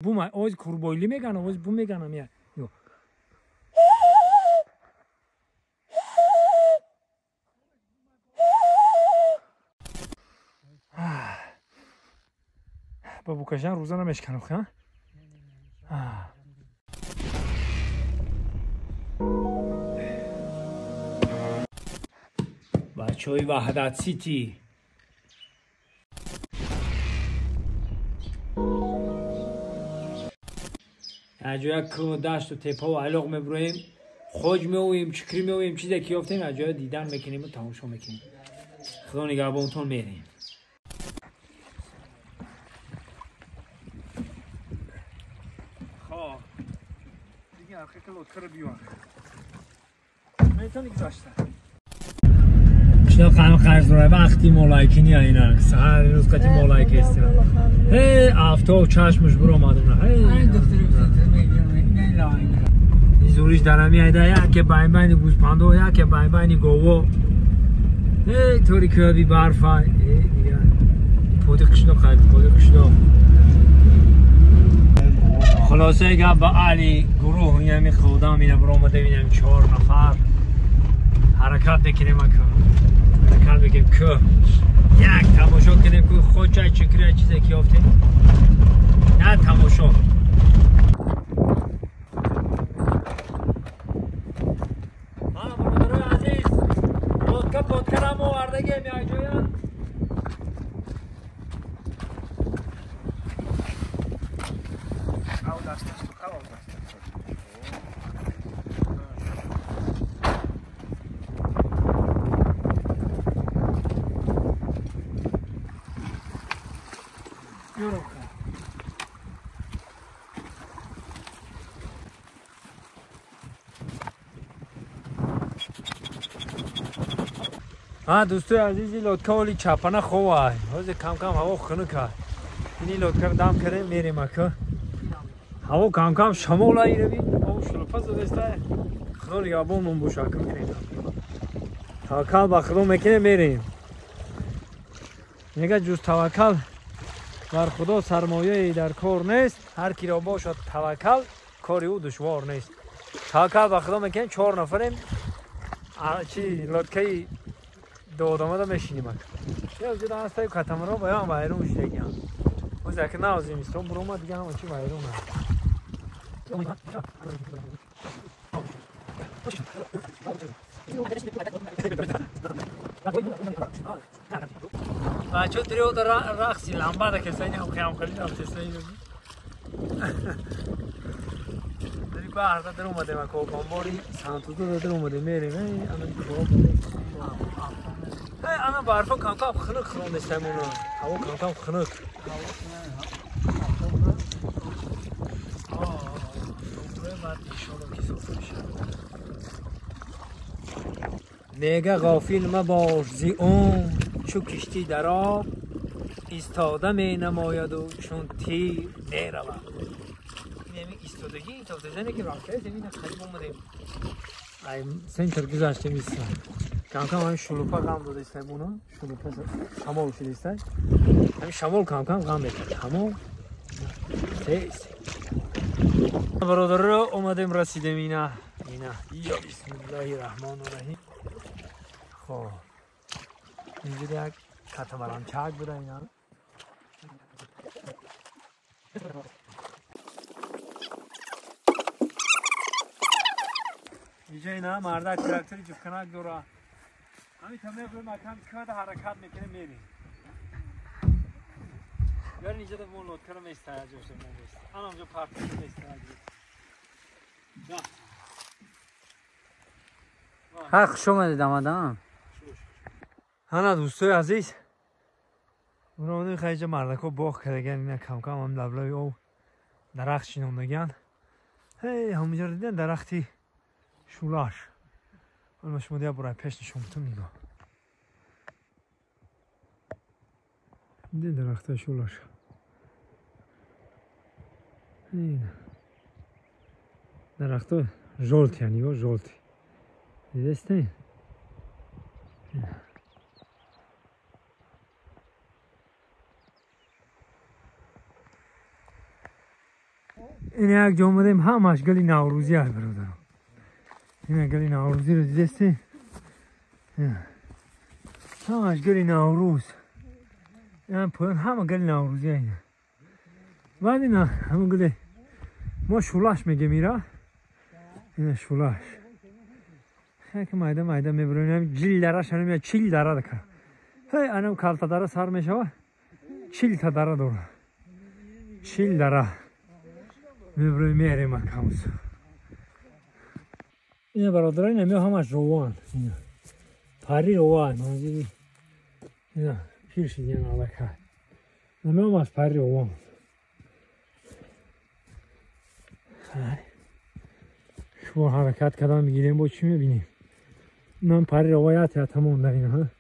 Бум овози курбойлӣ меган, овози бум меганам я. Ба букашан рӯза намешканам, ха? Бачаҳои Ваҳдат Сити. Аҷоя кӯҳу дашту тепаву айлоқ мебуроем, хоҷ меоем, чикрӣ меоем, чизе ки ёфтем аҷоя дидан мекунему тамошо мекунем. Худо нигаҳбонтон, мерем. Хоб, дига архика лодкаро биёр. Метавонӣ гузашта. Қишноқ ҳама қарз дорад, вақти молайкини айна. Саҳар рӯз қати молайки истина. Ҳей, афтоб чашмаш буромадуна. Ҳей. Зуриш дар ҳами айда яке байнбайни гӯспандо, яке байнбайни гово. Ҳей, тори кӯҳаби барфа. Эй, дига. Поди қишноқ ай, поди қишноқ. Хулосаи гап ба аҳли гурӯҳ инами худам ина буромадем, инами 4 нафар. Ҳаракат мекунем ака. Ҳаракат мекунем кӯҳ. Як тамошо кунем ку хоча чикрия чизе ки ёфтем. На тамошо. Мана бародарои азиз, лодка подкарам овардагем як ҷоя. Ҳа дӯстои азизи, лодка оли чапана хова. Ҳозир кам-кам ҳаво хунук аст. Ини лодкаро дам кардем, мерем ака. Ҳаво кам-кам шамол айрави, об шулупа задаста. Худо нигаҳбонмон боша, ака мерем. Таваккал ба Худо мекунем, мерем. Мега ҷуз таваккал бар Худо сармояе дар кор нест. Ҳар киро бошад таваккал, кори ӯ душвор нест. Таваккал ба Худо мекунем, 4 нафарем. Чи лодкаи доодомада мешинем ака. Я ҷуда ҳастаю катамаро баям вайрон шудагиам. Ҳозир ака нав зимистон буромад, дига ҳама чи вайрон аст. Бачаҳо триода рақси ламбада кесаини ҳам хиям хали рафтесаини. Дари баҳрда дар омадем ака, бомбори Сантудода дар омадем, мерем. Эй, ана эй, ана барфо кам-кам хунук хӯрондестаймона. Ҳаво кам-кам хунук. Мега ғофил мабош зи он, чу киштӣ дар об истода менамояду чун тир меравад. Инами истодагӣ тофтазане ки рафтаем, ина қариб омадем. Ай центр гузаштем иста. Кам-кам ҳамин шулупа ғам додистаем уно, шулупа шамол шудистай. Ҳамин шамол кам-кам ғам мекард. Ҳамон тез. Бародаро омадем, расидем ина. Ина. Ё бисмиллаҳи раҳмони раҳим. Хоб. Инҷо як катамаранчак буда ина. Инҷо ина мардак трактори ҷуфканак дора. Ҳамин та мебурем, акам када ҳаракат мекунем, мерем. Ёр инҷо да мо лодкаро местая ҷоша мо бест. Ана онҷо паркро местая. Ҳа, хуш омадед омадан. Ҳана дӯстои азиз, уромадем хайҷа мардако боғ кардаган, ина кам-кам ҳам лаблаби об дарахт шинондаган. Ҳей, ҳаминҷоро дидан дарахти шулаш. Ҳоло шумо дия бурай пеш нишон бутум нигоҳ. Диден дарахтаи шулаш. Ина. Дарахто жолти, нигоҳ, жолти. Дидестен? Ин як ҷо омадем, ҳамаш гули наврӯзӣ аст, бародаро. Ин гули наврӯзиро дидестем? Ҳамаш гули наврӯз. Ин поён ҳама гули наврӯзӣ ина. Баъд ина ҳамон гули мо шулаш мегем ира. Ина шулаш. Хеле майда майда мебурем. Ҷил дараш ҳам 40 дара дакар. Ҳей анам калта дара сар мешава. 40 та дара дора. 40 дара. Мебурем мерем акамус. Ина бародарон, ина мео ҳамаш рован. Ина пари рован, манзили. Ина пир шидиан алака. Ина мео ҳамаш пари рован. Шумо ҳаракат кардам мегирем, бо чӣ мебинем? Ман пари роваят я тамом дар ина.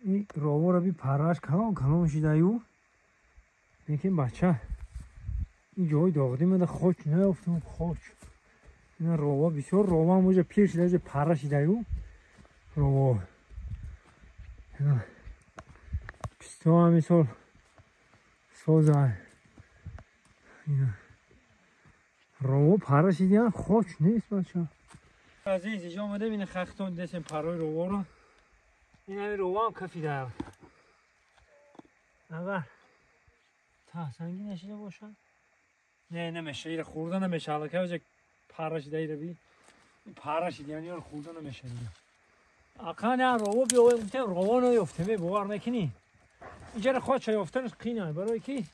Ин роворо би параш калон калон шидаю. Лекин бача ин ҷои доғдӣ мада хоч наёфтам, хоч. Ина рова бисёр рова ҳам уже пир шида, уже пара шидаю. Рово. Писто ҳам мисол соза. Ина рово пара шидиан, хоч нест бача. Азиз, инҷо омадем, ина хахтон дидесем парои роворо. Ин ҳами рова ҳам кафида. Агар та санги нашида бошад. Не, намеша, ира хӯрда намеша, аллакай уже пара шида, ира би. Пара шида, яъне ира хӯрда намеша дига. Ақа не рово биёвем, гуфтем рово наёфтем, бовар мекунӣ? Инҷаро хоча ёфтанаш қина, барои ки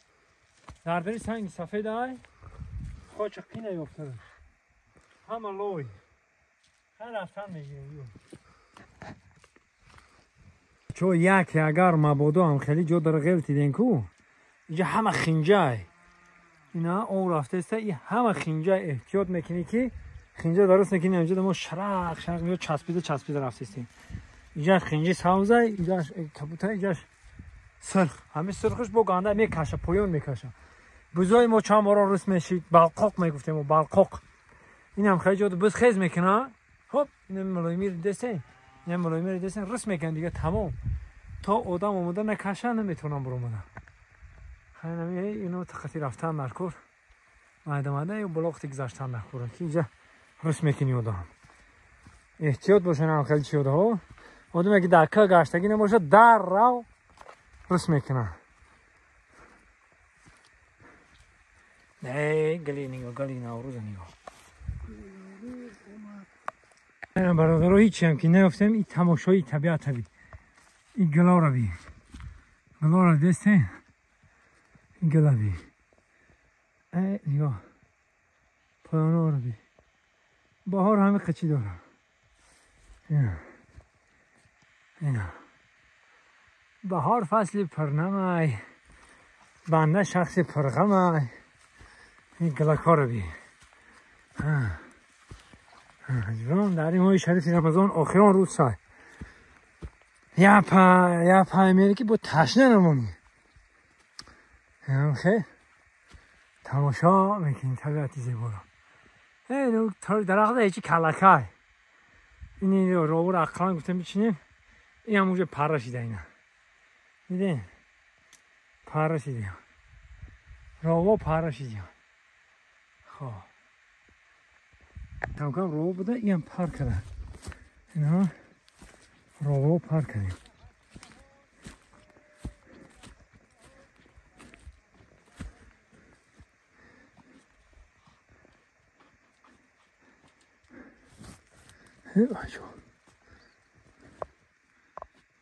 дар дари санги сафед ай хоча қина ёфтанаш. Ҳама лой. Ҳар рафтан мегирем. Чо яке агар мабодо ҳам хеле ҷо дар ғелтиден ку, инҷа ҳама хинҷай. Ина об рафтаиста, и ҳама хинҷай, эҳтиёт мекунӣ ки хинҷа дарост накунӣ. Инҷа мо шарақ шарақ меояд, часпида часпида рафтаистем. Инҷа хинҷи савзай, инҷа кабута, инҷаш сирх. Ҳамин сирхаш бо ганда мекаша, поён мекаша. Бузои мо чанд бора рус мешид, балқоқ мегуфтем мо, балқоқ. Инам хеле ҷо буз хез мекуна. Хоп, инам мулоимир десен, инам мулоимир десен, рус мекунад дига тамом. То одам омода накаша наметавонам баромада. Хайнами ино тақати рафтан дар кор. Майда майда ё блоқти гузаштан дар кор. Ки инҷа рус мекунӣ одам. Эҳтиёт бошен ҳам хеле чиёдаҳо. Одаме ки дар ка гаштагӣ набошад, дар рав рус мекунад. Не, гали нигоҳ, гали наврӯза нигоҳ. Бародаро, ҳичиам ки наёфтем, ин тамошои табиата би. Ин гулоро би. Гулоро дестем. Ин гула би. Нигоҳ. Поёноро би. Баҳор ҳами қичӣ дорад. Ина. Ина. Баҳор фасли пурнамай. Банда шахси пурғамай. Ин гулакҳоро би. Ҷон, дар ин моҳи шарифи Рамазон охирон рӯз шай. Я пай мере ки бо ташна намонӣ. Хе тамошо мекунӣ табиати зеборо. Дарахта ҳечи калакай. Ин ровуро ақлан гуфтем бичинем. Ин ҳам уже пара шида ина. Дидем? Пара шида. Рово пара шида. Хоб. Кам-кам рово буда, ин ҳам пар карда. Инаҳо рово пар кардем. Бачо.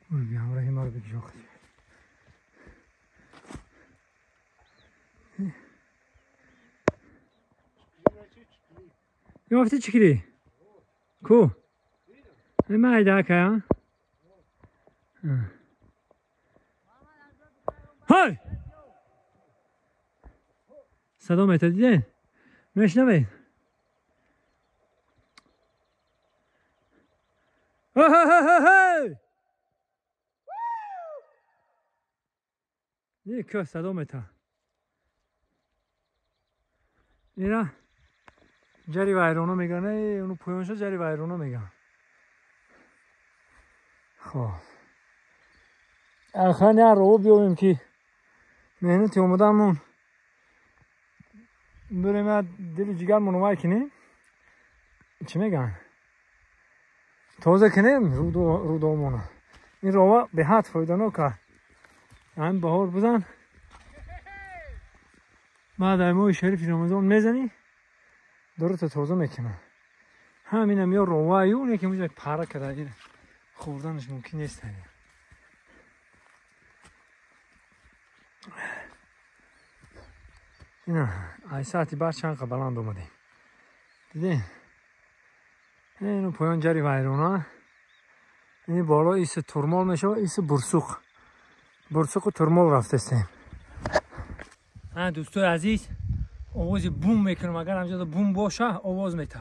Бیا ҳамроҳи маро бикшо. Ёфти чӣ киди? Ку? Майда кая? Ҳай! Садо мета диден? Мешнавед? Ҳей! Не, ку садо мета. Ина ҷари вайрона меган, ону поёнша ҷари вайрона меган. Хоб. Ахан я рово биёвем ки меҳнати омадамон بریم دل جگر منوای کنیم چی میگن تازه کنیم رودامونه این روا به حد فایده نکه هم بهار بزن بعد ماه شریف رمضان میزنی درست تازه میکنه همینم یا روایی اونه که میشه پره کرده اینه خوردنش ممکن نیست. اینا ای ساعتی بعد چند قبل بلند اومدیم دیدین اینو پایان جری ویرونه این بالا ایس ترمال میشه و ایس برسوخ برسوخ و ترمال رفته استیم. ها دوستای عزیز آواز بوم میکنم اگر همجا بوم باشه آواز میته.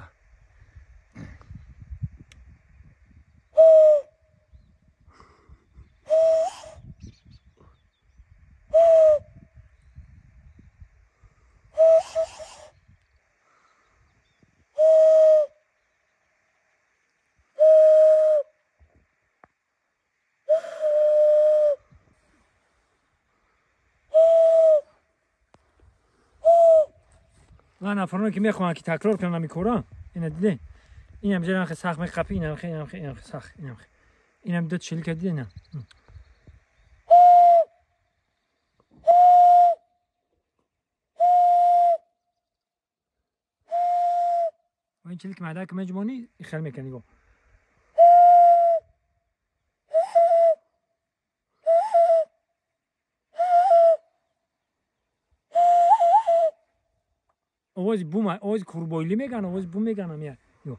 من نفرانی که میخوام که تکرار کنم نمیکورم اینا دیده این هم جنخ سخت میقپی اینم خیلی اینم خیلی اینم سخت اینم خیلی اینم دو چلیک دیده اینا و این چلیک معده که مجموعی خیلی میکنی گو آواز بوم آواز کوربایلی میگن آواز بوم میگن هم یو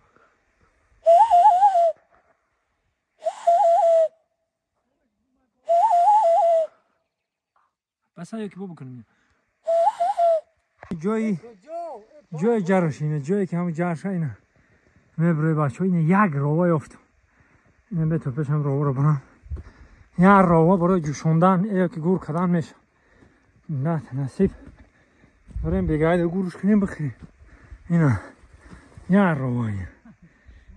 بس یکی بو بکنیم جای جرش اینه جایی که همون جرش اینه میبره بچه‌ها اینه یک روا یافتم اینه به تو پیشم روا رو برم یک روا برای جوشوندن یا که گور کردن میشه نه نصیب بریم بگاید گورش کنیم بخریم اینا یه روایه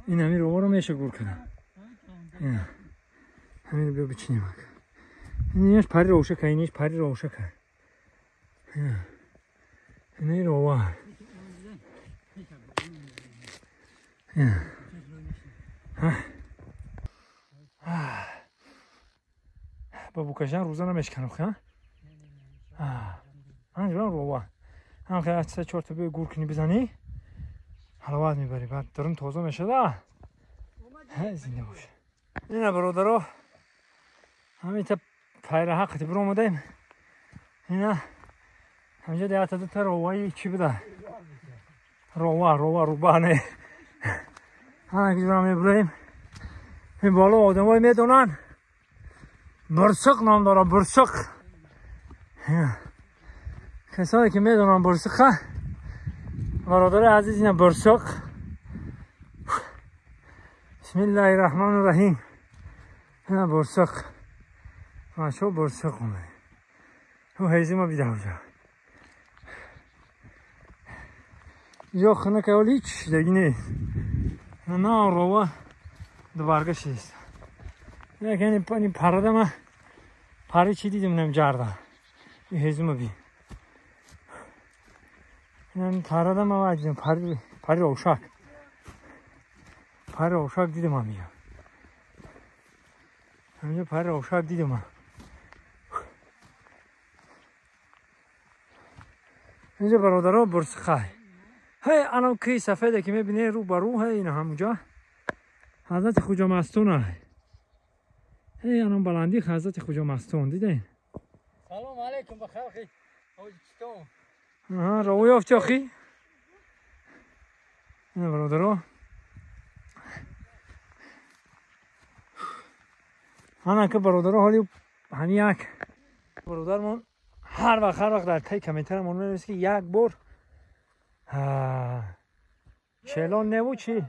این همین روا رو میشه گور کردن اینا همین بیا بچینیم اینش پری روشه که اینش پری روشه که اینا این روا اینا با بوکشن روزا نمیشکنم خیلی ها روا هم خیلی از 3-4 تا بیا گور کنی بزنی حلاوت میبری بعد درون تازه میشه ده زنده باشه. اینه برادرها همین تا پیره حقی بر اومدیم اینا همینجا دیگه تا دو تا روایی چی بوده روا روا روبانه همین که میبریم این بالا آدمای میدونن برسق نام داره برسق کسایی که میدونن برسخه برادر عزیز اینا برسخ. بسم الله الرحمن الرحیم اینا برسخ ماشو برسخ اومده او هیزی ما بیده اونجا اینجا خونه که ولی هیچ دیگه نیست نه روا دوبارگه شیست اینا که این پرده ما پره چی دیدیم نم جرده این هیزی ما بی این تارا ما واجدیم پری روشک پری روشک دیدم هم میگم همینجا پری روشک دیدم هم اینجا برادرها برسخه هی الان کی سفیده که میبینه رو برو هی اینا همونجا حضرت خوجا مستونه هی الان بلندی حضرت خوجا مستون دیدین. سلام علیکم به خلقی تاجیکستان. آها روی یافتی آخی؟ اینه برادرها هنه که برادرها حالی همین یک برادرمون هر وقت در تای کامنترمون می‌نویسه که یک بار چلان نبو چی؟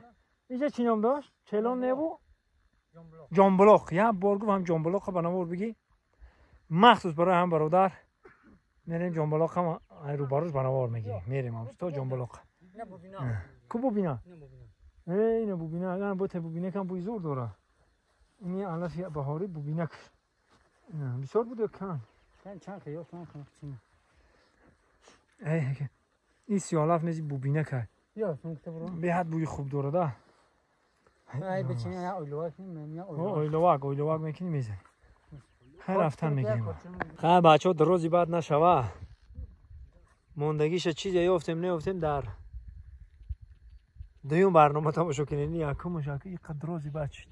اینجا چی نام داشت؟ چلان نبو؟ جانبلاق. یک بار گفت هم جانبلاق بنابر بگی مخصوص برای هم برادر میریم جنبلاق هم رو باروش بنوار میگیریم میریم هم تا جنبلاق کو ببینه اینه ببینه اگر بوته ببینه کم بوی زور داره این علف بهاری ببینه بسیار بوده کم Чанд хиёс ман хунукчи. Эй, ин сиёҳлаф нези бубина кай. Ё, сункта бро. Беҳад бӯи хуб дорада. Ай бечина я ойловак мем я ойловак. Ойловак, ойловак мекунӣ мезанӣ. Хайр рафтан мегирем. Хайр бачаҳо дрози бад нашава. Мондагиша чизе ёфтем, неёфтем дар дуюм барнома тамошо кунед. Якумаш иқа дрози бад шуд.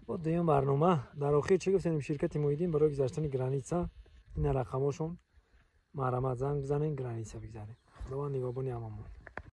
Бо дуюм барнома дар охир чӣ гуфтем ширкати Муҳиддин барои гузаштани граница ина рақамошон марҳамат занг бизанед граница бигзаред. Худованд нигоҳбони ҳамамон.